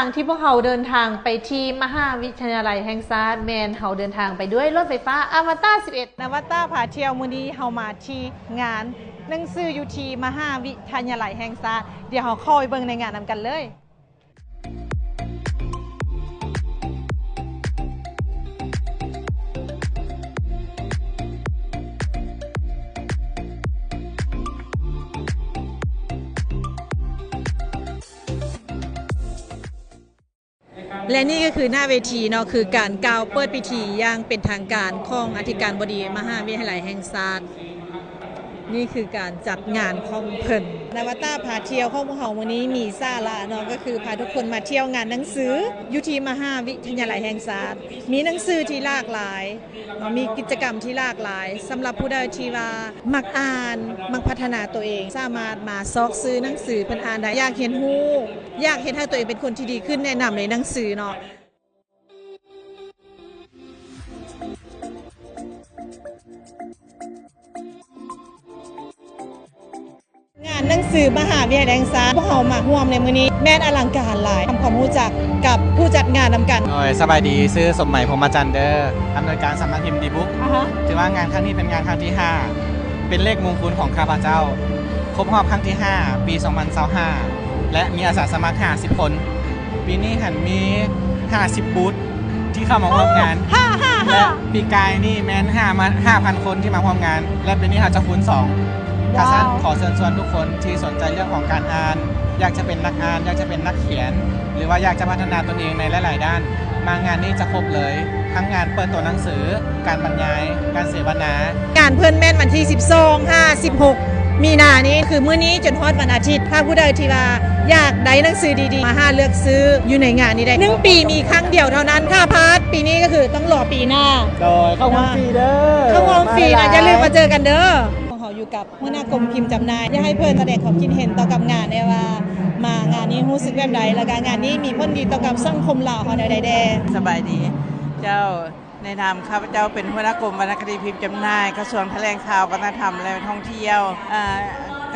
ທາງທີ່ພວກເຮົາເດີນທາງໄປທີ່ມະຫາວິທະຍາໄລແຫ່ງຊາດ ແມ່ນເຮົາເດີນທາງໄປດ້ວຍລົດໄຟຟ້າອະມະຕະສິບເອັດ. ນະວະຕາພາທ່ຽວ ມື້ນີ້ເຮົາມາທີ່ງານໜັງສືຢູ່ທີ່ມະຫາວິທະຍາໄລແຫ່ງຊາດ. ດຽວເຮົາເຂົ້າໄປເບິ່ງໃນງານນຳກັນເລີຍ. ແລະນີ້ກໍຄືໜ້າເວທີເນາະ ຄືການກ່າວເປີດພິທີຢ່າງເປັນທາງການຂອງອະທິການບໍດີມະຫາວິທະຍາໄລແຫ່ງຊາດ. ນີ້ຄືການຈັດງານຂອງເພິ່ນ. ນະວະຕາພາທ່ຽວຂອງພວກເຮົາມື້ນີ້ມີສາລະເນາະ ກໍຄືພາທຸກຄົນມາທ່ຽວງານໜັງສືຢູ່ທີ່ມະຫາວິທະຍາໄລແຫ່ງຊາດ. ມີໜັງສືທີ່ຫຼາກຫຼາຍ ເນາະ ມີກິດຈະກຳທີ່ຫຼາກຫຼາຍ. ສຳລັບຜູ້ໃດທີ່ວ່າມັກອ່ານ ມັກພັດທະນາຕົວເອງ ສາມາດມາຊອກຊື້ໜັງສືເພິ່ນອ່ານໄດ້. ຢາກຮຽນຮູ້ ຢາກເຮັດໃຫ້ຕົວເອງເປັນຄົນທີ່ດີຂຶ້ນ ແນະນຳເລີຍໜັງສືເນາະ. ງານໜັງສືມະຫາວິທະຍາໄລແຫ່ງຊາດ ພວກເຮົາມາຮ່ວມໃນມື້ນີ້ ແມ່ນອະລັງການຫຼາຍ. ທຳຄວາມຮູ້ຈັກກັບຜູ້ຈັດງານນຳກັນ. ໂດຍ ສະບາຍດີ ຊື່ສົມໄໝ ພົມມະຈັນເດີ ອຳນວຍການສຳນັກພິມດີບຸກ. ອາຮະ ຖືວ່າງານຄັ້ງນີ້ເປັນງານຄັ້ງທີຫ້າ ເປັນເລກມຸງຄຸນຂອງຂ້າພະເຈົ້າ ຄົບຮອບຄັ້ງທີຫ້າ ປີສອງພັນຊາວຫ້າ ແລະ ມີອາສາສະໝັກຫ້າສິບຄົນ. ປີນີ້ຫັ້ນມີຫ້າສິບບູດ ທີ່ເຂົ້າມາຮ່ວມງານ ຫ້າ ຫ້າ ແລະ ຫ້າ ປີກາຍນີ້ແມ່ນຫ້າ ມາ ຫ້າພັນຄົນທີ່ມາຮ່ວມງານ ແລະ ປີນີ້ເຮົາຈະຄູນສອງ. ຖ້າຊັ້ນ ຂໍເຊີນຊວນທຸກຄົນທີ່ສົນໃຈເລື່ອງຂອງການອ່ານ, ຢາກຈະເປັນນັກອ່ານ, ຢາກຈະເປັນນັກຂຽນ ຫຼືວ່າຢາກຈະພັດທະນາຕົນເອງໃນຫຼາຍໆດ້ານ, ມາງານນີ້ຈະຄົບເລີຍ, ທັງງານເປີດຕົວໜັງສື, ການບັນຍາຍ, ການເສວະນາ. ງານເພິ່ນແມ່ນວັນທີສິບສອງ ຫາ ສິບຫົກ ມີນານີ້ ຄືມື້ນີ້ຈົນຮອດວັນອາທິດ. ຖ້າຜູ້ໃດທີ່ວ່າຢາກໄດ້ໜັງສືດີໆ ມາຫາເລືອກຊື້ຢູ່ໃນງານນີ້ໄດ້. ໜຶ່ງປີມີຄັ້ງດຽວເທົ່ານັ້ນ. ຖ້າພາດປີນີ້ກໍຄືຕ້ອງລໍປີໜ້າ. ໂດຍ ເຂົ້າຮ່ວມຟຣີເດີ. ເຂົ້າຮ່ວມຟຣີນະ. ມາຫຼາຍໆ. ຢ່າລືມມາເຈີກັນເດີ. ພວກເຮົາຢູ່ກັບຫົວໜ້າກົມພິມຈຳໜ່າຍ. ຢາກໃຫ້ເພິ່ນສະແດງຄວາມຄິດເຫັນຕໍ່ກັບງານແດ່ວ່າ ມາງານນີ້ຮູ້ສຶກແບບໃດ ແລ້ວກະງານນີ້ມີຜົນດີຕໍ່ກັບສັງຄົມລາວເຮົາແນວໃດແດ່. ສະບາຍດີເຈົ້າ. ໃນນາມຂ້າພະເຈົ້າເປັນຫົວໜ້າກົມວັນນະຄະດີພິມຈຳໜ່າຍ ກະຊວງຖະແຫຼງຂ່າວ ວັດທະນະທຳ ແລະ ທ່ອງທ່ຽວ ອາ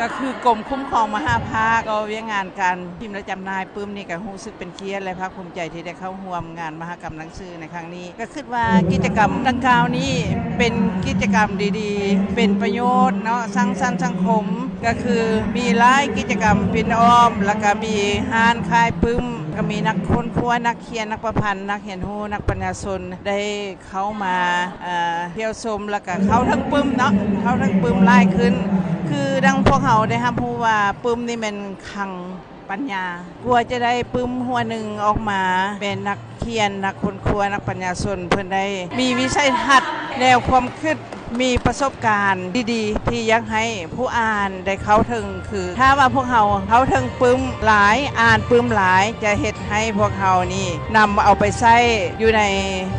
ກໍຄືກົມຄຸ້ມຄອງມະຫາພາກ. ກໍວຽກງານການພິມ ແລະ ຈຳໜ່າຍປຶ້ມນີ້ ກໍຮູ້ສຶກເປັນກຽດ ແລະ ພາກພູມໃຈທີ່ໄດ້ເຂົ້າຮ່ວມງານມະຫະກຳໜັງສືໃນຄັ້ງນີ້. ກໍຄິດວ່າກິດຈະກຳດັ່ງກ່າວນີ້ເປັນກິດຈະກຳດີໆ ເປັນປະໂຫຍດເນາະ ສ້າງສັນສັງຄົມ. ກໍຄືມີຫຼາຍກິດຈະກຳປິ່ນອ້ອມ ແລ້ວກໍມີຮ້ານຂາຍປຶ້ມ ກໍມີນັກຄົ້ນຄວ້າ ນັກຂຽນ ນັກປະພັນ ນັກຮຽນຮູ້ ນັກປັນຍາຊົນ ໄດ້ ເຂົ້າມາ ເອີ ທ່ຽວຊົມ ແລ້ວກະເຂົ້າເຖິງປຶ້ມເນາະ ເຂົ້າເຖິງປຶ້ມຫຼາຍຂຶ້ນ. ຄືດັ່ງພວກເຮົາໄດ້ຮັບຮູ້ວ່າ ປຶ້ມນີ້ແມ່ນຄັງປັນຍາ ກວ່າຈະໄດ້ປຶ້ມຫົວໜຶ່ງອອກມາ ແມ່ນນັກຂຽນ ນັກຄົ້ນຄວ້າ ນັກປັນຍາຊົນ ເພິ່ນໄດ້ມີວິໄສທັດ ແນວຄວາມຄິດ ມີປະສົບການດີໆ ທີ່ຢາກໃຫ້ຜູ້ອ່ານໄດ້ເຂົ້າເຖິງ. ຄືຖ້າວ່າພວກເຮົາເຂົ້າເຖິງປຶ້ມຫຼາຍ ອ່ານປຶ້ມຫຼາຍ ຈະເຮັດໃຫ້ພວກເຮົານີ້ນຳເອົາໄປໃຊ້ຢູ່ໃນ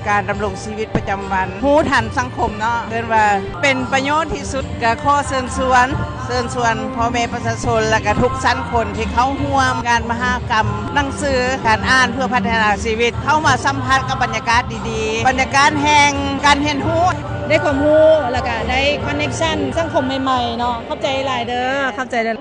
ການດຳລົງຊີວິດປະຈຳວັນ ຮູ້ທັນສັງຄົມເນາະ ເອີ້ນວ່າເປັນປະໂຫຍດທີ່ສຸດ. ກໍຂໍເຊີນຊວນ ເຊີນຊວນພໍ່ແມ່ປະຊາຊົນ ແລະ ກະທຸກຊັ້ນຄົນທີ່ເຂົ້າຮ່ວມງານມະຫະກຳໜັງສື ການອ່ານເພື່ອພັດທະນາຊີວິດ ເຂົ້າມາສຳຜັດກັບບັນຍາກາດດີໆ ບັນຍາກາດແຫ່ງການຮຽນຮູ້. ໄດ້ຄວາມຮູ້ ແລ້ວກະໄດ້ຄອນເນັກຊັນສັງຄົມໃໝ່ໆເນາະ. ຂອບໃຈຫຼາຍເດີ. ຂອບໃຈເດີ.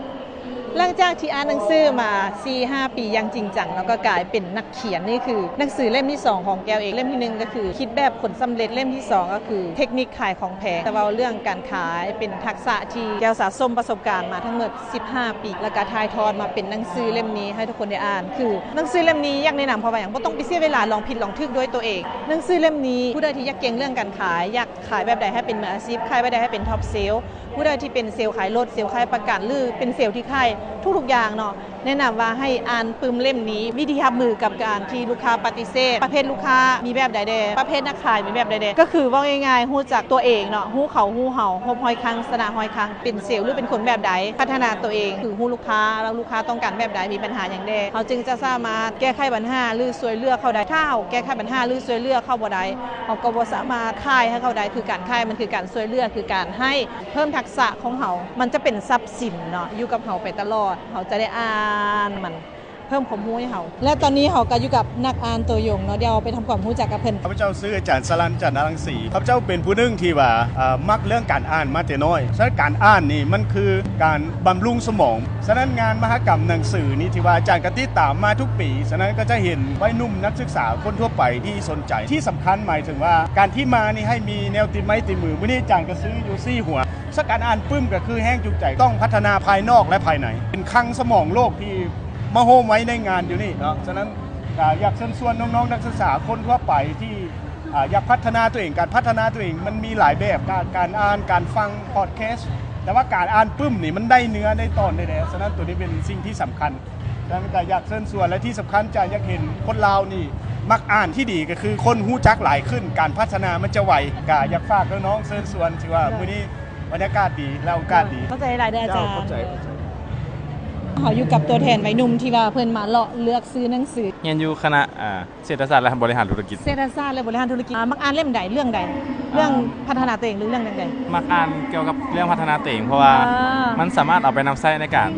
ຫຼັງຈາກທີ່ອ່ານໜັງສືມາສີ່ຫ້າປີຢ່າງຈິງຈັງ ແລ້ວກໍກາຍເປັນນັກຂຽນ. ນີ້ຄືໜັງສືເຫຼັ້ມທີສອງຂອງແກ້ວເອງ. ເຫຼັ້ມທີໜຶ່ງກໍຄືຄິດແບບຄົນສຳເລັດ, ເຫຼັ້ມທີສອງກໍຄືເທັກນິກຂາຍຂອງແພງ. ຈະເວົ້າເລື່ອງການຂາຍ ເປັນທັກສະທີ່ແກ້ວສະສົມປະສົບການມາທັງໝົດສິບຫ້າປີ ແລ້ວກໍຖ່າຍທອດມາເປັນໜັງສືເຫຼັ້ມນີ້ໃຫ້ທຸກຄົນໄດ້ອ່ານ. ຄືໜັງສືເຫຼັ້ມນີ້ຢາກແນະນຳ ເພາະວ່າຫຍັງ? ບໍ່ຕ້ອງໄປເສຍເວລາລອງຜິດລອງຖືກດ້ວຍຕົວເອງ. ໜັງສືເຫຼັ້ມນີ້ ຜູ້ໃດທີ່ຢາກເກັ່ງເລື່ອງການຂາຍ, ຢາກຂາຍແບບໃດໃຫ້ເປັນມືອາຊີບ, ຂາຍແບບໃດໃຫ້ເປັນທັອບເຊລ, ຜູ້ໃດທີ່ເປັນເຊລຂາຍລົດ, ເຊລຂາຍປະກັນ ຫຼື ເປັນເຊລທີ່ຂາຍທຸກໆຢ່າງເນາະ, ແນະນຳວ່າໃຫ້ອ່ານປຶ້ມເຫຼັ້ມນີ້. ວິທີຮັບມືກັບການທີ່ລູກຄ້າປະຕິເສດ, ປະເພດລູກຄ້າມີແບບໃດແດ່, ປະເພດນັກຂາຍມີແບບໃດແດ່. ກໍຄືເວົ້າງ່າຍໆ ຮູ້ຈັກຕົວເອງເນາະ, ຮູ້ເຂົາຮູ້ເຮົາ, ຮົບຮ້ອຍຄັ້ງ ຊະນະຮ້ອຍຄັ້ງ. ເປັນເຊລ ຫຼື ເປັນຄົນແບບໃດ, ພັດທະນາຕົວເອງ, ຄືຮູ້ລູກຄ້າ ແລ້ວລູກຄ້າຕ້ອງການແບບໃດ, ມີບັນຫາຫຍັງແດ່, ເຮົາຈຶ່ງຈະສາມາດແກ້ໄຂບັນຫາ ຫຼື ຊ່ວຍເຫຼືອເຂົາໄດ້. ຖ້າເຮົາແກ້ໄຂບັນຫາ ຫຼື ຊ່ວຍເຫຼືອເຂົາບໍ່ໄດ້, ເຮົາກໍບໍ່ສາມາດຂາຍໃຫ້ເຂົາໄດ້. ຄືການຂາຍມັນຄືການຊ່ວຍເຫຼືອ, ຄືການໃຫ້ ເພີ່ມທັກສະຂອງເຮົາ. ມັນຈະເປັນຊັບສິນເນາະ, ຢູ່ກັບເຮົາໄປຕະຫຼອດ, ເຮົາຈະໄດ້ອ່ານມັນ. ເພີ່ມຄວາມຮູ້ໃຫ້ເຮົາ. ແລະຕອນນີ້ເຮົາກໍຢູ່ກັບນັກອ່ານໂຕຢົງເນາະ, ດຽວໄປທຳຄວາມຮູ້ຈັກກັບເພິ່ນ. ຂ້າພະເຈົ້າຊື່ອາຈານສະລັນ ຈັນນະລັງສີ. ຂ້າພະເຈົ້າເປັນຜູ້ໜຶ່ງທີ່ວ່າ ເອີ ມັກເລື່ອງການອ່ານມາແຕ່ນ້ອຍ. ສະນັ້ນການອ່ານນີ້ມັນຄືການບຳລຸງສະໝອງ. ສະນັ້ນງານມະຫະກຳໜັງສືນີ້ທີ່ວ່າອາຈານກໍຕິດຕາມມາທຸກປີ. ສະນັ້ນກໍຈະເຫັນໄວໜຸ່ມນັກສຶກສາຄົນທົ່ວໄປທີ່ສົນໃຈ. ທີ່ສຳຄັນໝາຍເຖິງວ່າການທີ່ມານີ້ໃຫ້ມີແນວຕິດໄມ້ຕິດມື. ມື້ນີ້ອາຈານກໍຊື້ຢູ່ສີ່ຫົວ. ສະ ການອ່ານປຶ້ມກໍຄືແຮງຈູງໃຈ ຕ້ອງພັດທະນາພາຍນອກ ແລະ ພາຍໃນ. ເປັນຄັງສະໝອງໂລກທີ່ມາໂຮມໄວ້ໃນງານຢູ່ນີ້ເນາະ. ສະນັ້ນກໍຢາກເຊີນຊວນນ້ອງໆນັກສຶກສາຄົນທົ່ວໄປທີ່ ອາ ຢາກພັດທະນາຕົວເອງ. ການພັດທະນາຕົວເອງມັນມີຫຼາຍແບບ, ການ ການອ່ານ, ການຟັງພອດແຄສ, ແຕ່ວ່າການອ່ານປຶ້ມນີ້ມັນໄດ້ເນື້ອໄດ້ຕອນແທ້ໆ. ສະນັ້ນໂຕນີ້ເປັນສິ່ງທີ່ສຳຄັນ. ສະນັ້ນກໍຢາກເຊີນຊວນ ແລະ ທີ່ສຳຄັນຈະຢາກເຫັນຄົນລາວນີ້ມັກອ່ານທີ່ດີ ກໍຄືຄົນຮູ້ຈັກຫຼາຍຂຶ້ນ ການພັດທະນາມັນຈະໄວ. ກໍຢາກຝາກນ້ອງໆເຊີນຊວນ ທີ່ວ່າມື້ນີ້ບັນຍາກາດດີ ແລະ ໂອກາດດີ. ເຂົ້າໃຈຫຼາຍເດີອາຈານ. ເຈົ້າ ເຂົ້າໃຈ, ເຂົ້າໃຈ. ເຮົາຢູ່ກັບຕົວແທນໄວໜຸ່ມທີ່ວ່າເພິ່ນມາເລາະເລືອກຊື້ໜັງສື. ຮຽນຢູ່ຄະນະ ອາ ເສດຖະສາດ ແລະ ບໍລິຫານທຸລະກິດ. ເສດຖະສາດ ແລະ ບໍລິຫານທຸລະກິດ. ອາ ມັກອ່ານເຫຼັ້ມໃດ ເລື່ອງໃດ? ເລື່ອງ ອາ ພັດທະນາຕົວເອງ ຫຼື ເລື່ອງໃດ? ມັກອ່ານກ່ຽວກັບເລື່ອງພັດທະນາຕົວເອງ ເພາະວ່າ ອາ ມັນສາມາດເອົາໄປນຳໃຊ້ໃນການ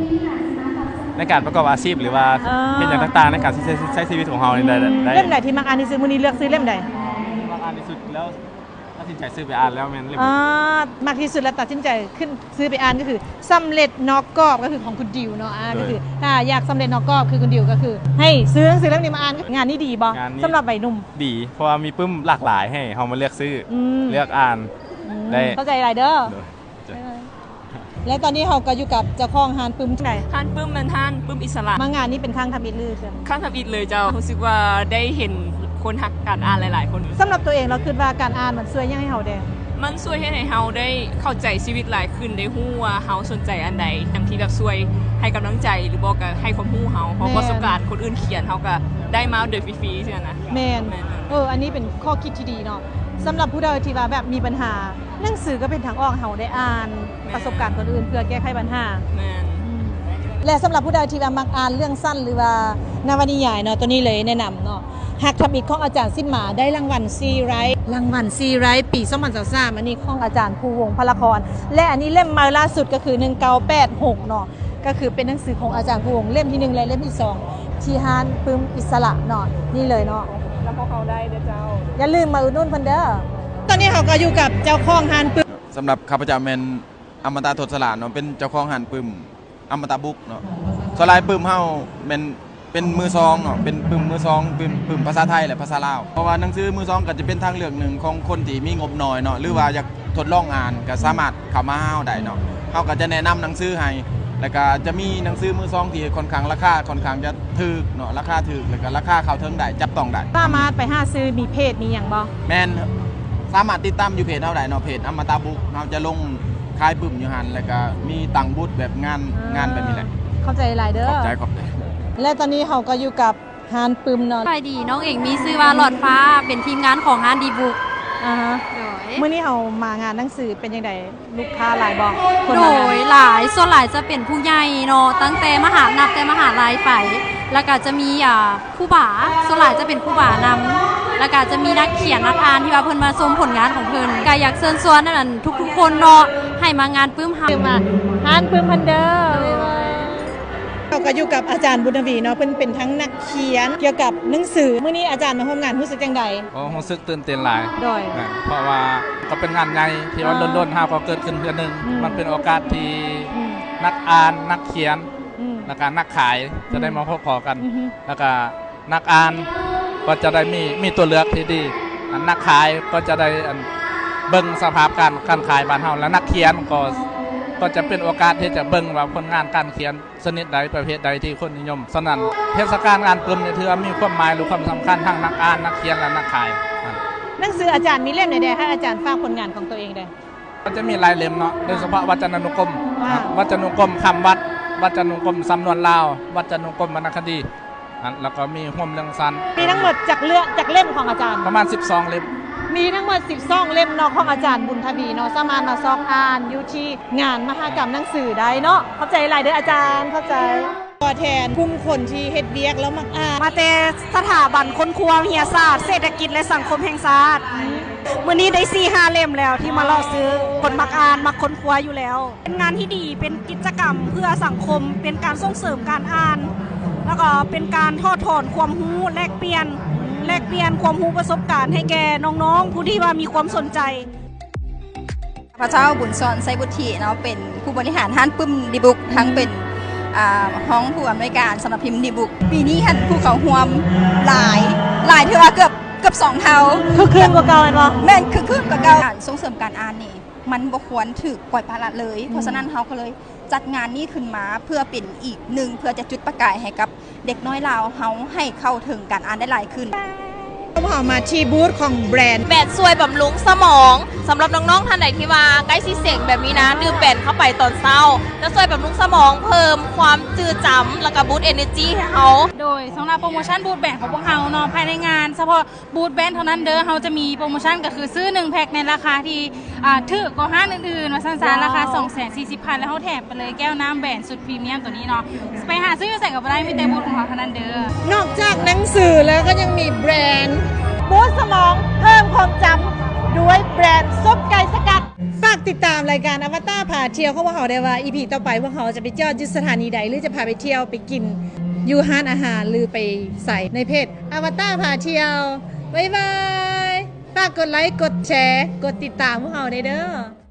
ໃນການປະກອບອາຊີບ ຫຼືວ່າ ອາ ເຮັດຫຍັງຕ່າງໆ ໃນການໃຊ້ ໃຊ້ຊີວິດຂອງເຮົານີ້ໄດ້ ໄດ້. ເຫຼັ້ມໃດທີ່ມັກອ່ານທີ່ສຸດ? ມື້ນີ້ເລືອກຊື້ເຫຼັ້ມໃດ? ທີ່ມັກອ່ານທີ່ສຸດແລ້ວ ຕັດສິນໃຈຊື້ໄປອ່ານແລ້ວແມ່ນເຫຼັ້ມ ອາ ມັກທີ່ສຸດແລ້ວຕັດສິນໃຈຂຶ້ນຊື້ໄປອ່ານ ກໍຄື ສຳເລັດນອກກອບ ກໍຄືຂອງຄຸນດິວເນາະ. ອາ ໂດຍ ກໍຄື ຖ້າຢາກສຳເລັດນອກກອບຄືຄຸນດິວ ກໍຄືໃຫ້ຊື້ໜັງສືເຫຼັ້ມນີ້ມາອ່ານ. ງານນີ້ດີບໍ່? ງານນີ້ ສຳລັບໄວໜຸ່ມ ດີ ເພາະວ່າມີປຶ້ມຫຼາກຫຼາຍໃຫ້ເຮົາມາເລືອກຊື້ ອືມ ເລືອກອ່ານ ອືມ ໄດ້. ເຂົ້າໃຈຫຼາຍເດີ. ໂດຍ. ແລະຕອນນີ້ເຮົາກໍຢູ່ກັບເຈົ້າຂອງຮ້ານປຶ້ມ. ຮ້ານປຶ້ມແມ່ນຮ້ານປຶ້ມອິດສະຫຼະ. ມາງານນີ້ເປັນຄັ້ງທຳອິດຫຼື? ຄັ້ງທຳອິດເລີຍເຈົ້າ. ຮູ້ສຶກວ່າໄດ້ເຫັນຄົນຮັກການອ່ານຫຼາຍໆຄົນ. ສຳລັບຕົວເອງລະຄິດວ່າການອ່ານມັນຊ່ວຍຫຍັງໃຫ້ເຮົາແດ່? ມັນຊ່ວຍເຮັດໃຫ້ເຮົາໄດ້ເຂົ້າໃຈຊີວິດຫຼາຍຂຶ້ນ, ໄດ້ຮູ້ວ່າເຮົາສົນໃຈອັນໃດ, ຢ່າງທີ່ແບບຊ່ວຍໃຫ້ກຳລັງໃຈ ຫຼືບໍ່ກໍໃຫ້ຄວາມຮູ້ເຮົາ, ເພາະປະສົບການຄົນອື່ນຂຽນເຮົາກໍໄດ້ມາໂດຍຟຣີໆ ຊີ້ນະ. ແມ່ນ. ເອີ ອັນນີ້ເປັນຂໍ້ຄິດທີ່ດີເນາະ. ສຳລັບຜູ້ໃດທີ່ວ່າແບບມີບັນຫາ ໜັງສືກໍເປັນທາງອອກໃຫ້ເຮົາໄດ້ອ່ານ ປະສົບການຄົນອື່ນເພື່ອແກ້ໄຂບັນຫາ. ແມ່ນ. ອືມ ແລະ ສຳລັບຜູ້ໃດທີ່ວ່າມັກອ່ານເລື່ອງສັ້ນ ຫຼືວ່ານະວະນິຍາຍເນາະ, ໂຕນີ້ເລີຍແນະນຳເນາະ, ຮັກທຳອິດຂອງອາຈານສິດມາ ໄດ້ລາງວັນຊີໄຣ ລາງວັນຊີໄຣປີສອງພັນຊາວສາມ ອັນນີ້ຂອງອາຈານພູວົງ ພະລະຄອນ ແລະ ອັນນີ້ເຫຼັ້ມໃໝ່ລ່າສຸດກໍຄືໜຶ່ງເກົ້າແປດຫົກເນາະ. ກໍຄືເປັນໜັງສືຂອງອາຈານພູວົງເຫຼັ້ມທີໜຶ່ງ ແລະ ເຫຼັ້ມທີສອງ ທີ່ຮ້ານປຶ້ມອິດສະຫຼະເນາະ. ນີ້ເລີຍເນາະ. ນຳພວກເຮົາໄດ້ເດີເຈົ້າ. ຢ່າລືມມາອຸດໜູນເພິ່ນເດີ. ຕອນນີ້ເຮົາກໍຢູ່ກັບເຈົ້າຂອງຮ້ານປຶ້ມ. ສຳລັບຂ້າພະເຈົ້າແມ່ນອະມະຕະທົດສະຫຼານເນາະ, ເປັນເຈົ້າຂອງຮ້ານປຶ້ມອະມະຕະບຸກເນາະ. ສ່ວນຫຼາຍປຶ້ມເຮົາແມ່ນ ເປັນມືສອງເນາະ, ເປັນປຶ້ມມືສອງ, ປຶ້ມ ປຶ້ມພາສາໄທ ແລະ ພາສາລາວ. ເພາະວ່າໜັງສືມືສອງກໍຈະເປັນທາງເລືອກໜຶ່ງຂອງຄົນທີ່ມີງົບໜ້ອຍເນາະ, ຫຼືວ່າຢາກທົດລອງອ່ານ ກໍສາມາດເຂົ້າມາຫາເຮົາໄດ້ເນາະ. ເຮົາກໍຈະແນະນຳໜັງສືໃຫ້, ແລ້ວກໍຈະມີໜັງສືມືສອງທີ່ຄ່ອນຂ້າງ ລາຄາຄ່ອນຂ້າງຈະຖືກເນາະ, ລາຄາຖືກ ແລ້ວກໍລາຄາເຂົ້າເຖິງໄດ້, ຈັບຕ້ອງໄດ້. ສາມາດໄປຫາຊື້ ມີເພຈ ມີຫຍັງບໍ່? ແມ່ນ, ສາມາດຕິດຕາມຢູ່ເພຈເຮົາໄດ້ເນາະ, ເພຈອະມະຕາບຸກ. ເຮົາຈະລົງຂາຍປຶ້ມຢູ່ຫັ້ນ ແລ້ວກໍມີຕັ້ງບູດແບບງານ ອ່າ ງານແບບນີ້ແຫຼະ. ຂອບໃຈຫຼາຍເດີ. ຂອບໃຈ, ຂອບໃຈ. ແລະ ຕອນນີ້ເຮົາກໍຢູ່ກັບ ຮ້ານປຶ້ມເນາະ. ສະບາຍດີ, ນ້ອງເອງມີຊື່ວ່າຫຼອດຟ້າ, ເປັນທີມງານຂອງຮ້ານດີບຸກ. ອາຮະ. ໂດຍ. ມື້ນີ້ເຮົາມາງານໜັງສື ເປັນຈັ່ງໃດ? ລູກຄ້າຫຼາຍບໍ່? ຄົນມາງານ? ໂດຍ ຫຼາຍ, ສ່ວນຫຼາຍຈະເປັນຜູ້ໃຫຍ່ເນາະ, ຕັ້ງແຕ່ມະຫາ ນັບແຕ່ມະຫາໄລໄປ, ແລ້ວກະຈະມີ ອ່າ ຄູບາ, ສ່ວນຫຼາຍຈະເປັນຄູບານຳ, ແລ້ວກະຈະມີນັກຂຽນນັກອ່ານທີ່ວ່າເພິ່ນມາຊົມຜົນງານຂອງເພິ່ນ. ກະຢາກເຊີນຊວນ ອັນ ທຸກໆຄົນເນາະ ໃຫ້ມາງານປຶ້ມເຮົາ. ມາຮ້ານປຶ້ມເພິ່ນເດີ. ເຮົາກໍຢູ່ກັບອາຈານບຸນທະວີເນາະ, ເພິ່ນເປັນທັງນັກຂຽນກ່ຽວກັບໜັງສື. ມື້ນີ້ອາຈານມາຮ່ວມງານ ຮູ້ສຶກຈັ່ງໃດ? ໂອ້ ຮູ້ສຶກຕື່ນເຕັ້ນຫຼາຍ. ໂດຍ. ແມ່ນ, ເພາະວ່າກໍເປັນງານໃຫຍ່ທີ່ວ່າ ອ່າ ດົນໆເຮົາກໍເກີດຂຶ້ນເທື່ອໜຶ່ງ. ອືມ. ມັນເປັນໂອກາດທີ່ ອືມ ນັກອ່ານ, ນັກຂຽນ, ອືມ ແລ້ວກໍນັກຂາຍ ອືມ ຈະໄດ້ມາພົບພໍ້ກັນ. ອືຮຶ. ແລ້ວກໍ ນັກອ່ານກໍຈະໄດ້ມີ ມີຕົວເລືອກທີ່ດີ, ອັນ ນັກຂາຍກໍຈະໄດ້ ອັນ ເບິ່ງສະພາບການ ການຂາຍບ້ານເຮົາ, ແລະ ນັກຂຽນກໍ ກໍຈະເປັນໂອກາດທີ່ຈະເບິ່ງວ່າຜົນງານການຂຽນຊະນິດໃດ ປະເພດໃດທີ່ຄົນນິຍົມ. ສະນັ້ນ ເທດສະການງານປຶ້ມນີ້ ຖືວ່າມີຄວາມໝາຍ ຫຼື ຄວາມສຳຄັນ ທັງນັກອ່ານ, ນັກຂຽນ ແລະ ນັກຂາຍ. ໜັງສືອາຈານມີເຫຼັ້ມໃດແດ່? ໃຫ້ອາຈານຝາກຜົນງານຂອງຕົວເອງແດ່. ກໍຈະມີຫຼາຍເຫຼັ້ມເນາະ, ອ່າ ໂດຍສະເພາະວັດຈະນຸກົມ, ອ່າ ວັດຈະນຸກົມຄຳວັດ, ວັດຈະນຸກົມສຳນວນລາວ, ວັດຈະນຸກົມວັນນະຄະດີ, ອັນ ແລ້ວກໍມີໂຮມເລື່ອງຊັ້ນ. ມີທັງໝົດຈັກເລື່ອງ ຈັກເຫຼັ້ມຂອງອາຈານ? ປະມານສິບສອງເຫຼັ້ມ. ມີທັງໝົດສິບສອງເຫຼັ້ມເນາະ ຂອງອາຈານບຸນທະວີເນາະ, ສາມາດມາຊອກອ່ານຢູ່ທີ່ງານມະຫະກຳໜັງສືໄດ້ເນາະ. ຂອບໃຈຫຼາຍເດີອາຈານ, ຂອບໃຈ. ຕົວແທນກຸ່ມຄົນທີ່ເຮັດວຽກແລ້ວມັກອ່ານ. ມາແຕ່ສະຖາບັນຄົ້ນຄວ້າວິທະຍາສາດ ເສດຖະກິດ ແລະ ສັງຄົມແຫ່ງຊາດ. ອືມ. ມື້ນີ້ໄດ້ສີ່ຫ້າເຫຼັ້ມແລ້ວທີ່ມາເລາະຊື້, ອ່າ ຄົນມັກອ່ານ ມັກຄົ້ນຄວ້າຢູ່ແລ້ວ. ເປັນງານທີ່ດີ, ເປັນກິດຈະກຳເພື່ອສັງຄົມ, ເປັນການສົ່ງເສີມການອ່ານ. ແລ້ວກໍເປັນການຖອດຖອນຄວາມຮູ້ ແລກປ່ຽນ ແລກປ່ຽນຄວາມຮູ້ປະສົບການໃຫ້ແກ່ນ້ອງໆ ຜູ້ທີ່ວ່າມີຄວາມສົນໃຈ. ຂ້າພະເຈົ້າ ບຸນສອນ ໄຊບຸດທິເນາະ ເປັນຜູ້ບໍລິຫານຮ້ານປຶ້ມດີບຸກ ທັງເປັນ ອ່າ ຮອງຜູ້ອຳນວຍການສຳນັກພິມດີບຸກ. ປີນີ້ຫັ້ນຜູ້ເຂົ້າຮ່ວມຫຼາຍ ຫຼາຍຖືວ່າເກືອບ ເກືອບສອງເທົ່າ. ຄຶກຄື້ນກວ່າເກົ່າແມ່ນບໍ່? ແມ່ນ ຄຶກຄື້ນກວ່າເກົ່າ. ການສົ່ງເສີມການອ່ານນີ້ ມັນບໍ່ຄວນຖືກປ່ອຍປະລະເລີຍ. ເພາະສະນັ້ນເຮົາກໍເລີຍຈັດງານນີ້ຂຶ້ນມາ ເພື່ອເປັນອີກໜຶ່ງ ເພື່ອຈະຈຸດປະກາຍໃຫ້ກັບເດັກນ້ອຍລາວເຮົາ ໃຫ້ເຂົ້າເຖິງການອ່ານໄດ້ຫຼາຍຂຶ້ນ. ພວກເຮົາມາທີ່ບູດຂອງແບຣນ ແບຣນຊ່ວຍບຳລຸງສະໝອງ ສຳລັບນ້ອງໆ ທ່ານໃດທີ່ວ່າໃກ້ຊິເສັງແບບນີ້ນະ ດື່ມແບຣນເຂົ້າໄປຕອນເຊົ້າ ຈະຊ່ວຍບຳລຸງສະໝອງ ເພີ່ມຄວາມຈື່ຈຳ ແລ້ວກໍບູດເອເນີຈີໃຫ້ເຮົາ. ໂດຍສຳລັບໂປຣໂມຊັນບູດແບຣນຂອງພວກເຮົາເນາະ ພາຍໃນງານສະເພາະ ບູດແບຣນເທົ່ານັ້ນເດີ ເຮົາຈະມີໂປຣໂມຊັນ ກໍຄືຊື້ໜຶ່ງແພັກໃນລາຄາທີ່ ອ່າ ຖືກກວ່າຮ້ານອື່ນໆ ວ່າຊັ້ນຊະ ວ້າວ ລາຄາສອງແສນສີ່ສິບພັນ ແລ້ວເຮົາແຖມໄປເລີຍແກ້ວນ້ຳແບຣນຊຸດພຣີມຽມໂຕນີ້ເນາະ. ໄປຫາຊື້ຢູ່ໃສກໍບໍ່ໄດ້ ມີແຕ່ບູດຂອງເຮົາເທົ່ານັ້ນເດີ. ນອກຈາກໜັງສືແລ້ວກໍຍັງມີແບຣນ ບູດສະໝອງເພີ່ມຄວາມຈຳດ້ວຍແບຣນຊຸບໄກ່ສະກັດ. ຝາກຕິດຕາມລາຍການອະວະຕາພາທ່ຽວຂອງພວກເຮົາໄດ້ວ່າ ອີພີຕໍ່ໄປພວກເຮົາຈະໄປຈອດຢູ່ສະຖານີໃດ ຫຼື ຈະພາໄປທ່ຽວໄປກິນຢູ່ຮ້ານອາຫານ ຫຼື ໄປໃສ ໃນເພຈ ອະວະຕາພາທ່ຽວ. ບາຍບາຍ. ຝາກກົດໄລ ກົດແຊ ກົດຕິດຕາມພວກເຮົາແດ່ເດີ.